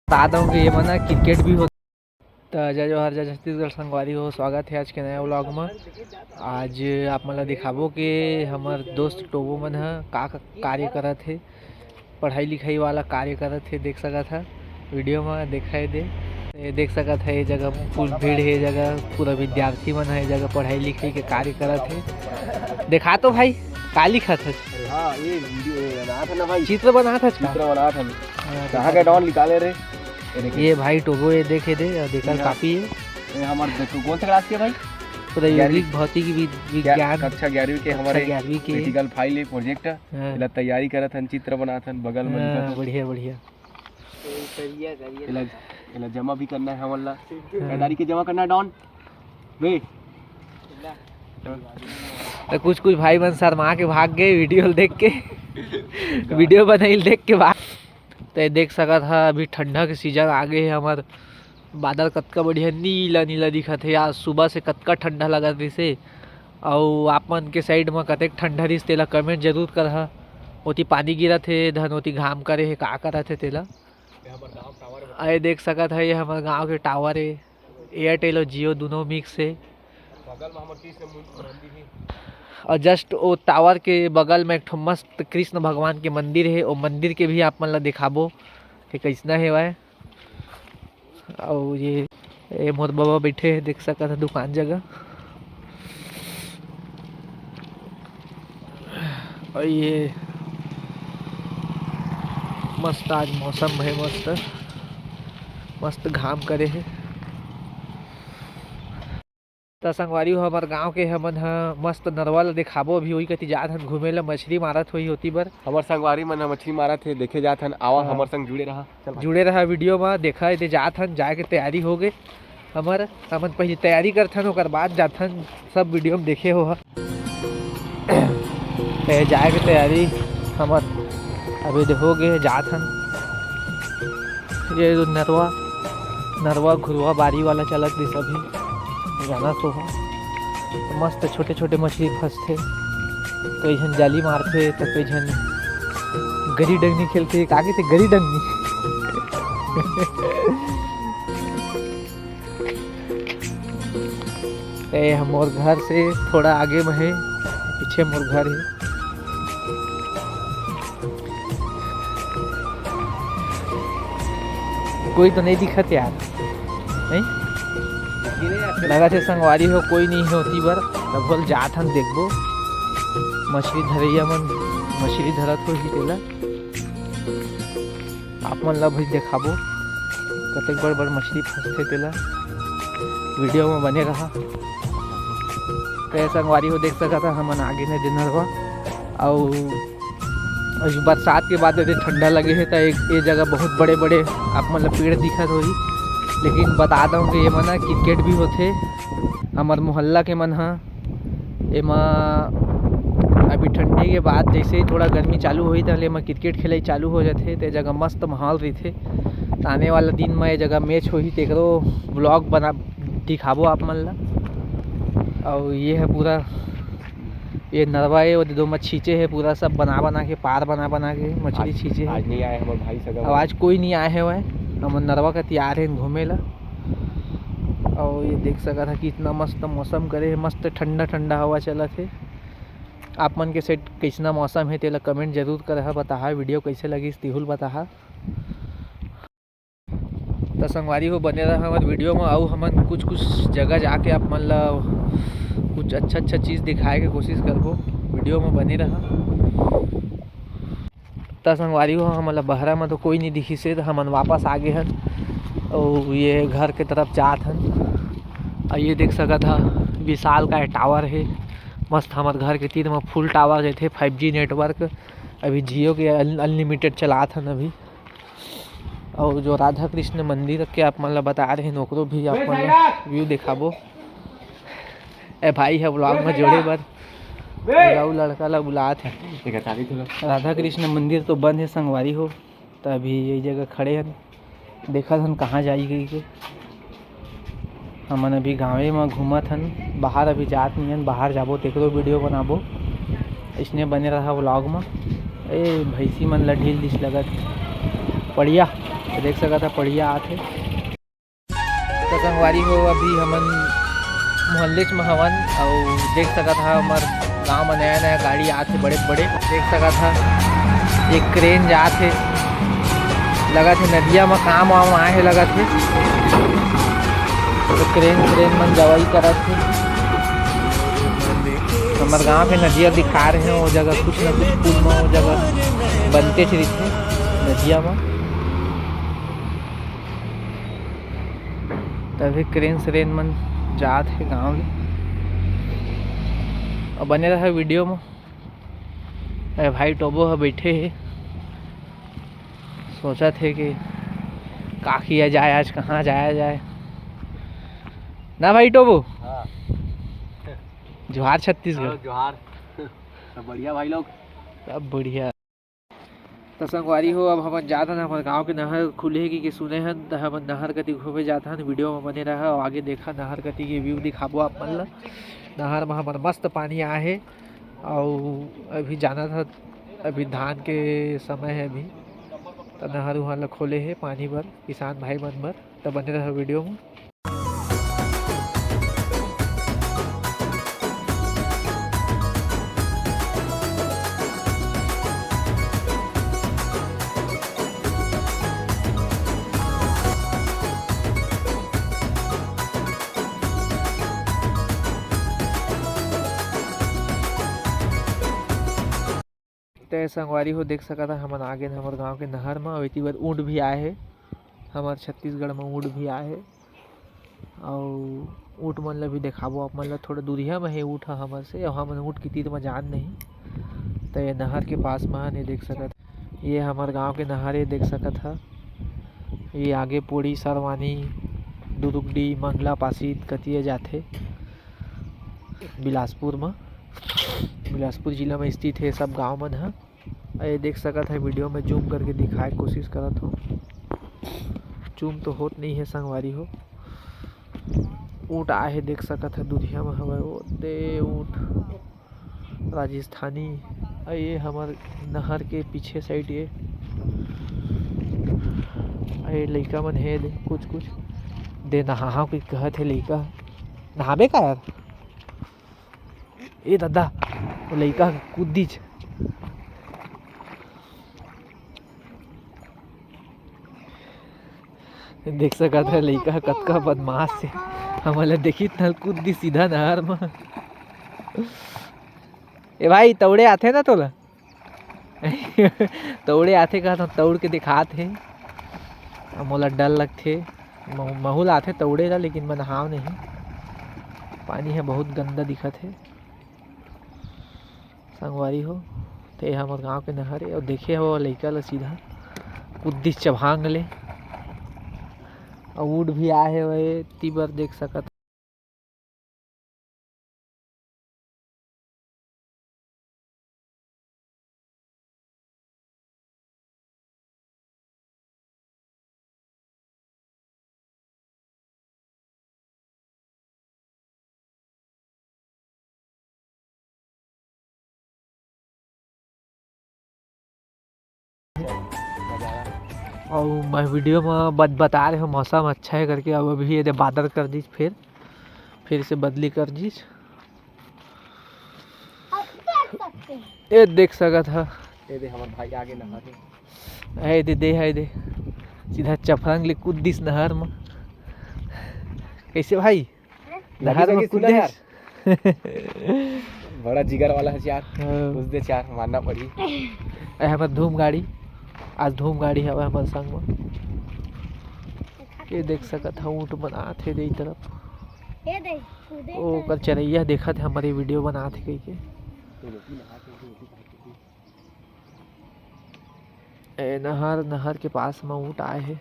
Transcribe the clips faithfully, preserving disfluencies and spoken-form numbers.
बता दंव कि ये मन ह क्रिकेट भी होथे। त जय जोहार, जय छत्तीसगढ़ संगवारी हो, स्वागत हे आज के नया व्लॉग म। आज आप मन ल दिखाबो कि हमर दोस्त टोबो मन ह का, का कार्य करत हे, पढ़ाई लिखाई वाला कार्य करत हे। देख सकत ह वीडियो म, देखाई दे। ये देख सकत ह, ये जगह फुल भीड़ हे, ये जगह पूरा विद्यार्थी मन ह, ये जगह पढ़ाई लिखाई के कार्य करत हे। देखा तो भाई, का लिखत हस? अरे हाँ, ये वीडियो बनात हन ना भाई। चित्र बनात हस का? चित्र बनात हन। हाँ, कहाँ देखा के तो। डॉन निकाले रे? ये देखिए। ये भाई टोबो, ये देखे दे, और देखा ये हाँ। कॉपी है। ये हमारे देखो, कौन सा क्लास के भाई? प्रायोगिक ग्यारहवीं। भौतिक वि-, क्या-, विज्ञान। कक्षा ग्यारहवीं के कक्षा हमारे ग्यारहवीं के। क्रिटिकल फाइल है, प्रोजेक्ट है। हाँ। एला तैयारी करत हन, चित्र बनात हन, बगल में हाँ, लिखत हन। बढ़िया, बढ़िया। एला, एला जमा भी करना है हमन ला। हाँ। तारीख के जमा करना है डॉन। बे। तो कुछ, कुछ भाई मन शर्मा के भाग गए वीडियो देख के। वीडियो बनाइल देख के भाग। तो ये देख सकत ह, अभी ठंडा के सीजन आ गए हे हमर। बादल कतका बढ़िया नीला नीला दिखत हे। आज सुबह से कतका ठंडा लगत रहिसे, अउ आप मन के साइड म कतेक ठंडा रहिस, तेला कमेंट जरूर करहा। ओती पानी गिरत हे, धन ओती घाम करे हे, का करत हे तेला। ये देख सकत ह, ये हमर गांव के टावर हे, एयरटेल अउ जियो दुनो मिक्स हे। अउ जस्ट ओ टावर के बगल में एक ठो मस्त कृष्ण भगवान के मंदिर हे, ओ मंदिर के भी आप मन ला दिखाबो कि कइसना हेवय। अउ ये, ये मोर बबा बइठे हे, देख सकत ह दुकान जगह। अउ ये मस्त आज मौसम हे, मस्त, मस्त घाम करे हे। त संगवारी हो, हमर गांव के हमन ह मस्त नरवा ल देखाबो। अभी ओही कति जात हन घूमे ल, मछरी मारत होही ओती बर। हमर संगवारी मन ह मछरी मारत हे, देखे जात हन। आवा, हाँ। हमर संग जुड़े रहा। चल भाई। जुड़े रहा वीडियो म, देखा एदे जात हन, जाए के तैयारी हो गे हमर। हमन पहिली तैयारी करथन, ओकर बाद जाथन, सब वीडियो म देखे हो ह। ए, जाए के तैयारी हमर अभी दे हो गे, जात हन। ये जो नरवा, नरवा घुरवा बारी वाला चलत रहिस अभी, जाना तो हो। मस्त छोटे-छोटे मछली फंसथे, कई झन जाली मारथे, त कई झन गरी डंगनी खेलथे, का कहिथे, गरी डंगनी। ए, मोर घर से थोड़ा आगे में हे, पीछे मोर घर हे। कोई तो नहीं दिखत यार, नहीं लगत हे संगवारी हो, कोई नहीं हे ओती बर। तब बोल जात हन, देखबो मछली धरैया मन मछली धरत होही तेला। आप मन ला भी देखाबो, कतेक बड़ बड़ मछली फंसथे तेला। वीडियो में बने रहा। कहे संगवारी हो, देख सकत ह, हमन आगे ने दे नरवा, अउ अभी बरसात के बाद एदे ठंडा लगे हे, त एक, ए जगह बहुत बड़े बड़े आप मन ला पेड़ दिखत होही। लेकिन बता दंव कि एमा ना क्रिकेट भी होथे, हमर मोहल्ला के मन ह एमा अभी ठंडी के बाद जैसे ही थोड़ा गर्मी चालू होही, तहले एमा क्रिकेट खेलई चालू हो जाथे, ते जगह मस्त माहौल रहिथे। त आने वाला दिन म ये जगह मैच होही, तेकरो व्लॉग बना, दिखाबो आप मन ला। अउ ये ह पूरा, ये नरवा ए, वो दो म छींचे हे, पूरा सब बना बना के, पार बना बना के मछली आज, छींचे हे। आज नहीं आए हमर भाई सगा अब वाला। आज कोई नहीं आए हवय, हमन नरवा कति आ रहे हैं घूमे ला। अउ ये देख सकत ह, कितना मस्त मौसम करे हे, मस्त ठंडा ठंडा हवा चलत हे। आप मन के side कइसना मौसम हे, तेला comment जरूर करहा, बताहा, वीडियो कइसे लगिस, तिहुल बताहा। त संगवारी हो, बने रहा हमर वीडियो म, अउ हमन कुछ कुछ जगह जाके आप मन ला कुछ अच्छा अच्छा चीज़ दिखाए के कोशिश करबो। वीडियो म बने रहा। त संगवारी हो, हमन ला बहरा म तो कोई नहीं दिखिस हे, त हमन वापस आ गे हन अउ ये घर के तरफ जात हन। अउ ये देख सकत ह, विशाल का टावर हे, मस्त हमर घर के तीर म फुल टावर जैसे five G network। अभी जियो के अन-, अनलिमिटेड चलात हन अभी। अउ जो राधा कृष्ण मंदिर के आप मन ला बता रहे हन, ओकरो भी आप मन ला व्यू दिखाबो। ए भाई ह व्लॉग म जोड़े बर, अउ लड़का ला बुलात हे। राधा कृष्ण मंदिर तो बंद हे संगवारी हो, त अभी ये जगह खड़े हन, देखत हन कहाँ जाई कहिके। हमन अभी गाँवे म घूमत हन, बाहर अभी जात नई हन, बाहर जाबो तेकरो वीडियो बनाबो। इसने बने रहा व्लॉग म। ए भैंसी मन ला ढील दिस लगत पड़िया। देख सकत ह, पड़िया आथे। त संगवारी हो, अभी हमन मोहल्लेच म हवन, अउ देख सकत ह, हमर गांव म नया-नया गाड़ी आत हे, बड़े-बड़े। देख सकत ह, एक क्रेन जात हे, लगत हे नदिया म काम वाम आए हे, लगत हे। त क्रेन, क्रेन मन जवाई करत हे। हमर गांव के नदिया दिखा रहे हे, वो जगह कुछ न कुछ पुल म, वो जगह बनतेच रहिथे नदिया म। तभी क्रेन स्रेन मन जात हे गांव ले। अब बने रहा वीडियो म। ए भाई टोबो ह बैठे हे, सोचत हे कि का किया जाए, आज कहाँ जाया जाए ना भाई टोबो। हाँ। जोहार छत्तीसगढ़। हाँ, जोहार। सब बढ़िया भाई लोग। सब बढ़िया। त संगवारी हो, अब हमन जात हन, हमर गांव के नहर खुले हे कि, कि सुने हन, त हमन नहर कति घूमे जात हन। वीडियो म बने रहा, अउ आगे देखा नहर कति के व्यू दिखाबो आप मन ल। नहर म हमर मस्त पानी आहे, अउ अभी जानत ह, अभी धान के समय हे अभी, त नहर उहर ल खोले हे पानी बर, किसान भाई मन बर। त बने रहा वीडियो म। ते संगवारी हो, देख सकत ह, हमन आ गेन हमर गांव के नहर म। अउ एती बर ऊंट भी आए हे, हमर छत्तीसगढ़ म ऊंट भी आए हे। अउ ऊंट मन ल भी देखाबो आप मन ल, थोड़ा दूरिहा म हे ऊंट ह हमर से, अउ हमन ऊंट के तीर म जान नहीं। त ये नहर के पास म हन, ये देख सकत, ये हमर गांव के नहर, ये देख सकत ह। ये आगे पोड़ी, सरवानी, दुरुगडी, मंगला, पासीत कतिया जाथे बिलासपुर म। बिलासपुर जिला म स्थित हे सब गांव मन ह। अउ ये देख सकत ह, वीडियो में जूम करके दिखाए के कोशिश करत हो, जूम तो होत नहीं है संगवारी हो। ऊंट आहे, देख सकत ह, दुरिहा में हवय वो दे ऊंट राजस्थानी। अउ ये हमर नहर के पीछे साइड ये, अउ ये लइका मन हे दे कुछ कुछ दे नहाहा के कहत हे लइका, नहाबे का यार? ए ददा, वो लइका ह कूद दिस। देख सकत ह, लइका ह कतका बदमाश हे। हमन ल देखिस न कूद दिस सीधा नहर म। ए भाई, तौड़े आथे ना तोला? तौड़े आथे कहत हंव, तौड़ के दिखात हे। अब मोला डर लगथे, महू, महू ल आथे तौड़े ला, लेकिन मैं नहाव नहीं। पानी ह बहुत गंदा दिखत हे संगवारी हो। ते हमर गांव के नहर ए, अउ देखे हो लइका ल सीधा कूद दिस चभांग ले, अउ ऊंट भी आए हे, वही तीबर देख सकत। अउ मैं वीडियो म बत-, बता रहे हो मौसम अच्छा है करके, अब अभी ये दे बादल कर दीस, फिर, फिर से बदली कर दीस। अब देख सकते हैं। ये देख सकत ह। ये दे हमर भाई आगे नहा के। ए दे, दे, है दे। सीधा चफरंग ले कूद दिस नहर म। कैसे भाई? नहर म कूद दिस। बड़ा जिगर वाला है यार। हाँ। कूद दे यार, मानना पड़ी। ए हमर धूम गाड़ी, आज धूम गाड़ी हवय हमर संग म। ये देख सकत ह, ऊंट मन आथे दे तरफ। ये दे, कूदे ओ, ओकर चरैया देखत हे, हमर ये वीडियो बनात हे कहिके। ए नहर, नहर के पास म ऊंट आए हे।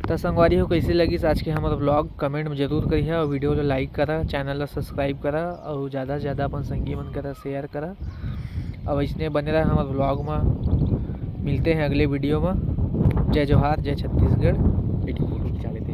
त संगवारी हो, कइसे लगिस आज के हमर vlog? Comment में जरूर करिहा अउ video ला like करा, channel ला subscribe करा अउ ज़्यादा से ज़्यादा अपन संगी मन करा share करा। अब अइसने बने रहा हमर vlog म, मिलते हैं अगले video म। जय जोहार, जय छत्तीसगढ़। एक ठो photo खिंचा लेते।